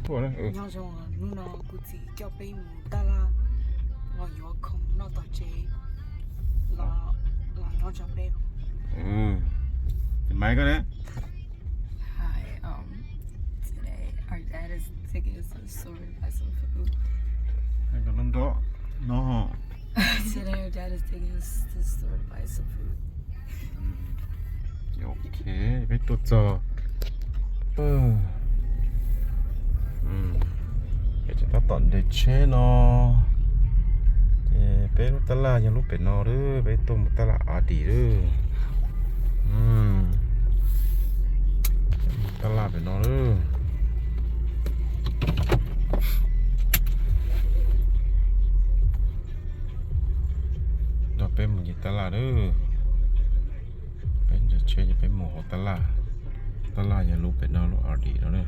Nyob zoo, hnub no kuv txiv coj peb mus taj laj los yuav khoom noj tom tsev los nyob tso peb. Maiv koj ne? Hi, um, today our dad is taking us to the store to buy some food. Nrov no. Today our dad is taking us to the store to buy some food. Ok, peb tuaj txog. Ces tab tom nres tsheb no, ces peb lub tab laj yog lub pem no lawm, peb tuaj mus tab laj Aldi lawm. Tab laj pem no lawm. Nrog peb mus nce tab laj lawm. Peb nres tsheb ces peb mus hauv tab laj. Tab laj yog lub pem no, lub Aldi no na.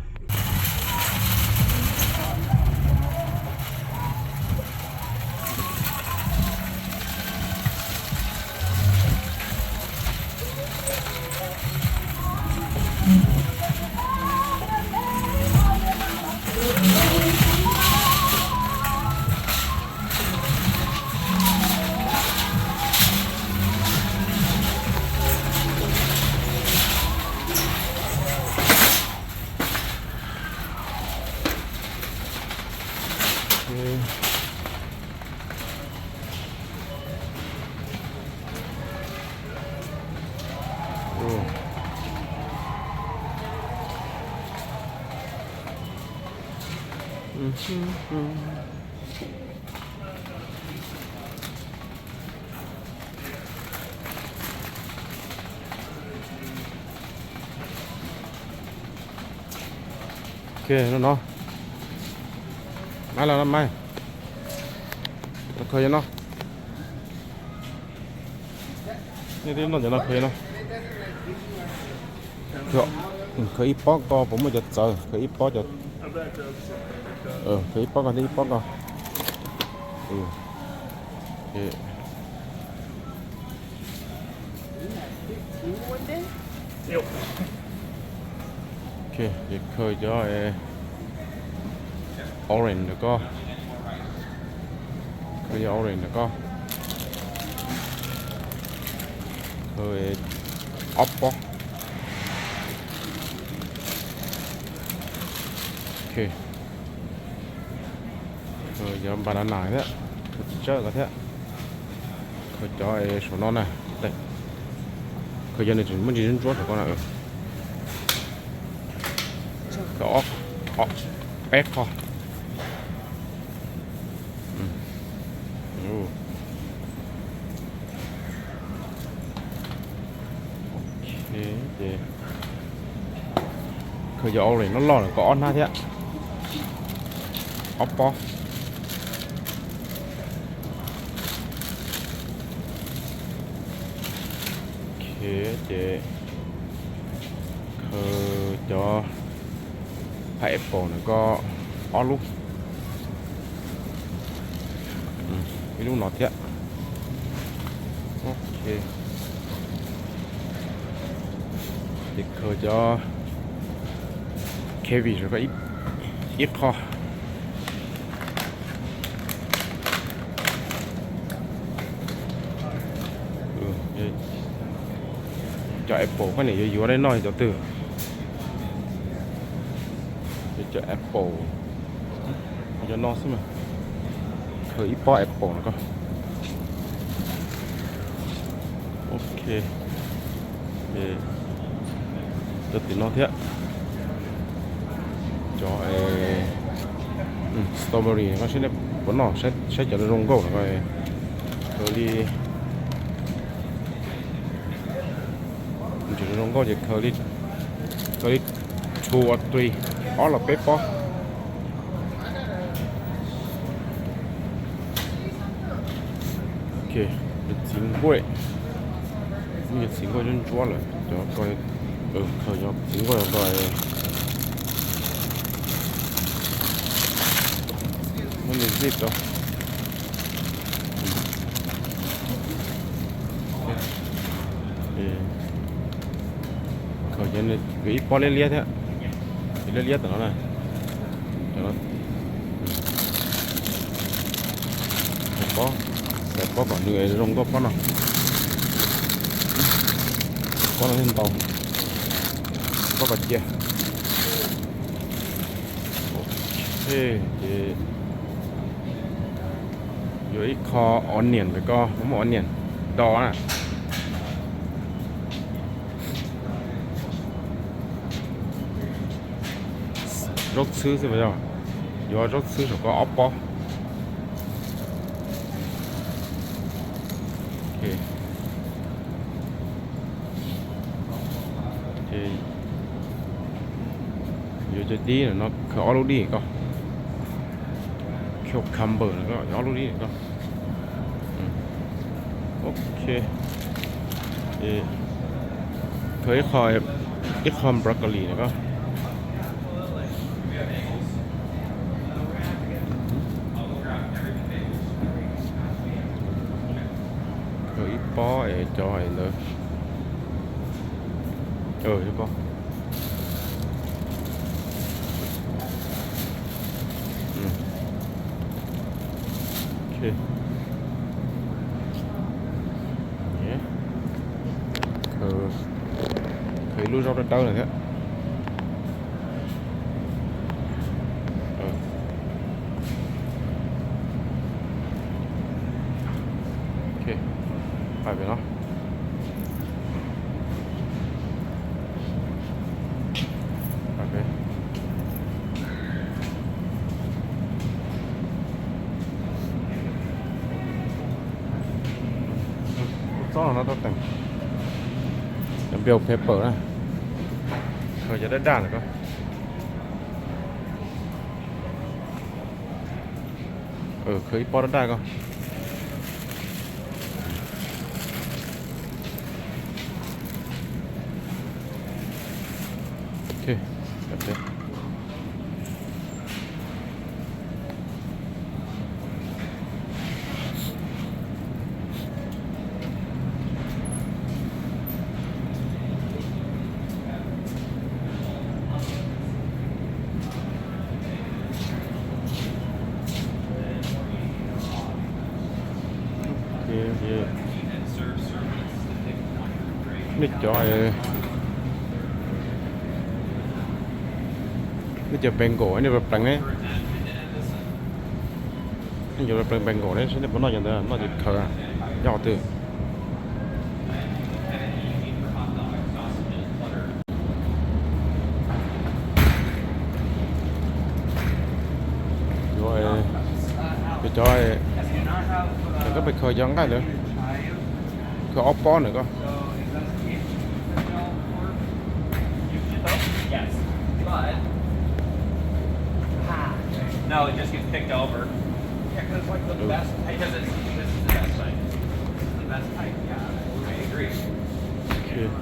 Ok, no no. Maiv los no maiv. Los khaws no. Nej twb noj cov no khaws no. Khaws ib pob ko puas muaj cov txawv, khaws ib pob cov, khaws ib pob ko thiab ib pob ko. Ok, ces khaws cov orange ntawm ko. Khaws cov orange ntawm ko. Khaws ob pob. Ok. Khaws cov banana thiab, khaws txiv tsawb ko thiab. Khaws cov saum no na. Khaws cov nws tseem muaj ntsis ntsuab saum ko na. Khaws ob, ob, peb qho. Ok, ces khaws cov orange loj loj no kom ob hnab thiab. Ob pob. Ok, ces khaws cov pineapple no kom ob lub. Ib lub no thiab. Ok. Ces khaws cov kiwi no kom ib qho. Cov apple koj niam yuav yuav li no cov twg? Cov apple, cov no xwb mas. Khaws ib pob apple no koj. Ok. Cov tim no thiab. Cov strawberry no koj saib puas noj, saib cov zoo nkauj no koj. Khaws li, zoo nkauj ces khaws li, khaws li two or three, ob los peb pob. Ok, cov txiv nkuaj, muaj cov txiv nkuaj ntsuab ntsuab lawm, cov ko, khaws cov txiv nkuaj ko. Muab nws zip tau. Khaws cov, ib pob liab liab thiab, liab liab tom no na. Pob kom nws zoo nkauj pob no. Pob no thiaj ntau. Pob kom cia. Ok, ces yuav ib qho onion ntawm ko, muab onion do na. Zaub txhwb xwb mas yog, yuav zaub txhwb saum ko ob pob. Ok. Ces yuav cov dib no khaws ob lub dib ko, cucumber no ko, ob lub dib ko. Ok. Khaws ib qho, ib qho broccoli no ko. Khaws ib pob es cov ntawd. Khaws ib lub zaub dawb dawb no thiab. Ok, pais pem no. Txob no tau teem, cov bell pepper na, khaws cov daj daj ntawm ko. Khaws ib pob daj daj ko. Ok, Nej cov, nej cov Bengal nej pleev pleev ne, nej cov pleev Bengal ne, saib nej puas noj cov ntawd, noj ces khaws, nyob qhov twg. Yuav, yuav cov, cov koj pes khaws cov nqaij ntawd, khaws ob pob ntawm ko.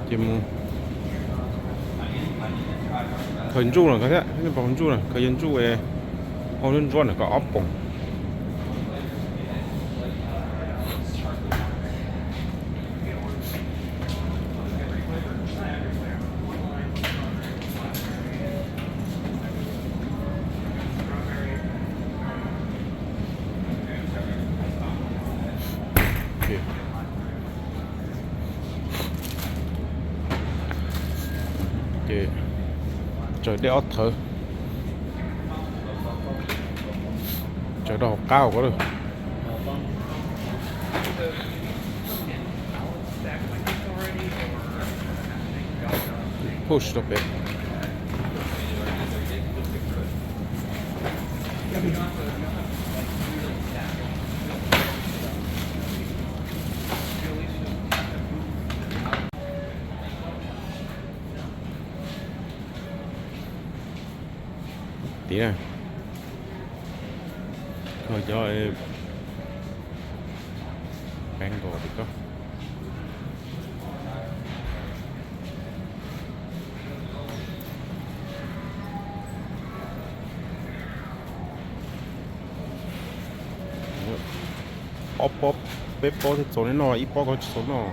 Ces mus khaws ntsuj no ko thiab, nej pom ntsuj no, khaws yog ntsuj, hau ntsuab ntsuab ntawm ko ob poom. Ces tsaws dej ob thawv, tsaws rau hauv qab ko lawm. Push rau pem. Tiag, khaws cov Bengal tim ko. Ob pob, peb pob thiaj txaus nej noj, ib pob ko tsis txaus noj.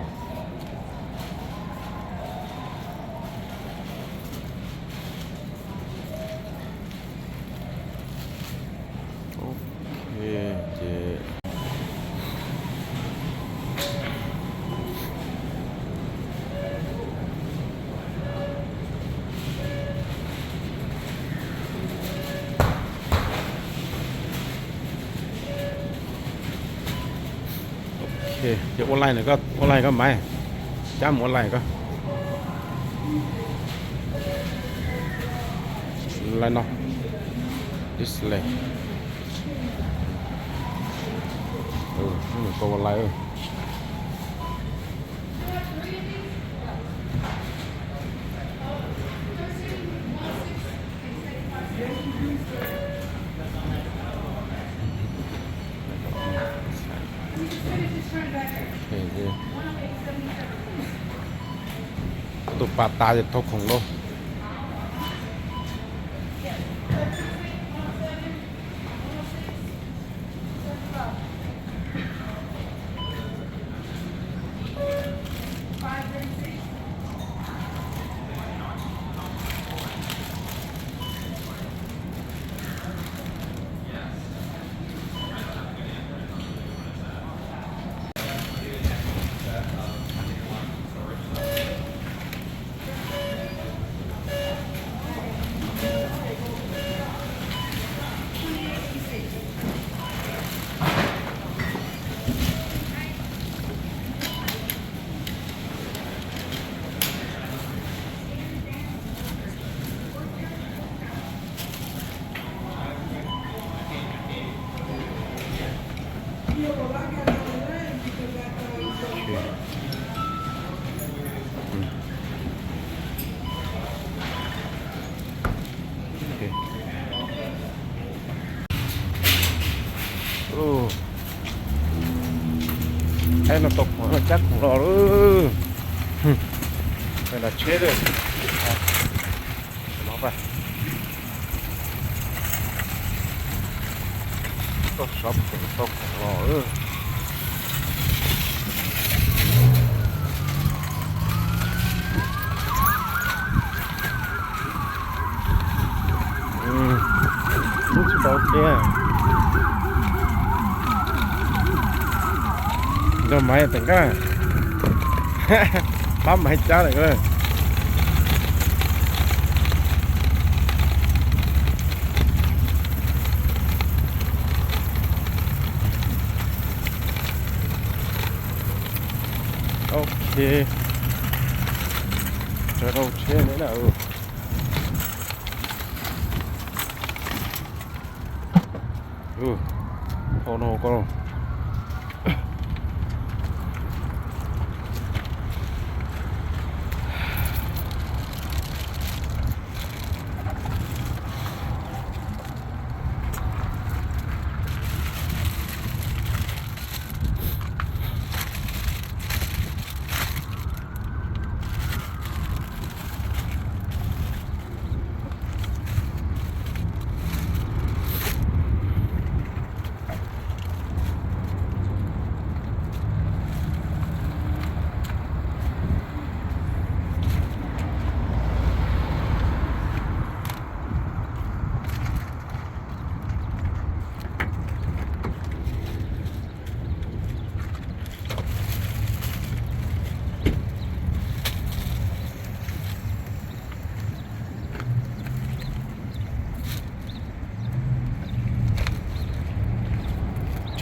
Ok, ces, Ces ua line no, koj ua line koj mas, cab mus ua line koj. Line no, display. Koj ua line. Tus pas tas ces thau khoom lauj. Ub, no tau khoom no cab khoom los lawm. Hm, tsheb lawm. Koj sov tau khoom los lawm. Lub tsis tau tiag. Nrog Maiv teem nkaj, pab Maiv cab lawm. Ok, tsaws rau tsheb li na. Ub, hau no koj.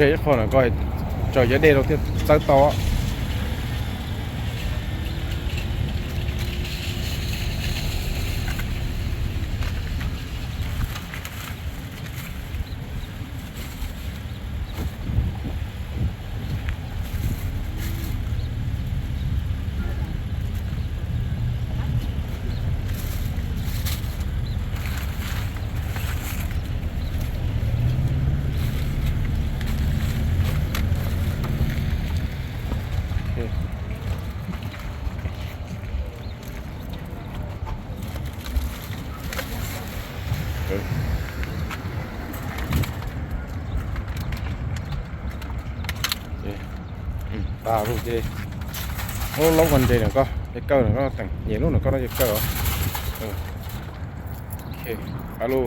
Tseg ib qho na koj, tsaws cov dej rau thiaj txawb tau. Tas lug ces, laub koj ntses no koj, ces kawg no koj teem nyem lub no koj no ces kawg os. Alo.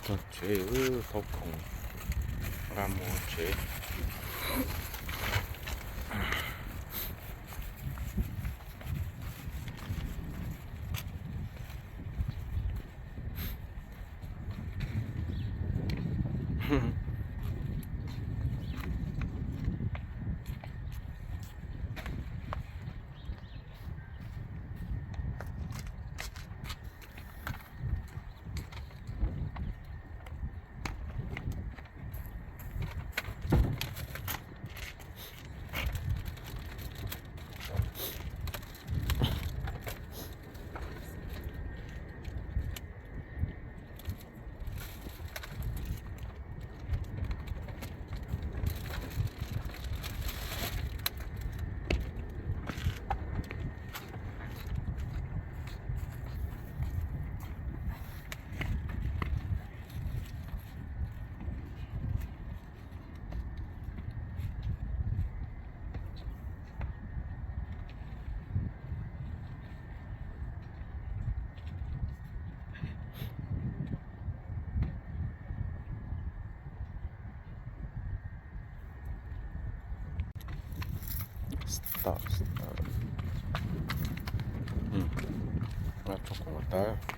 Tsev, thauj khoom nqa mus tsev. Stop, stop. Ua tso kuv ua tawb.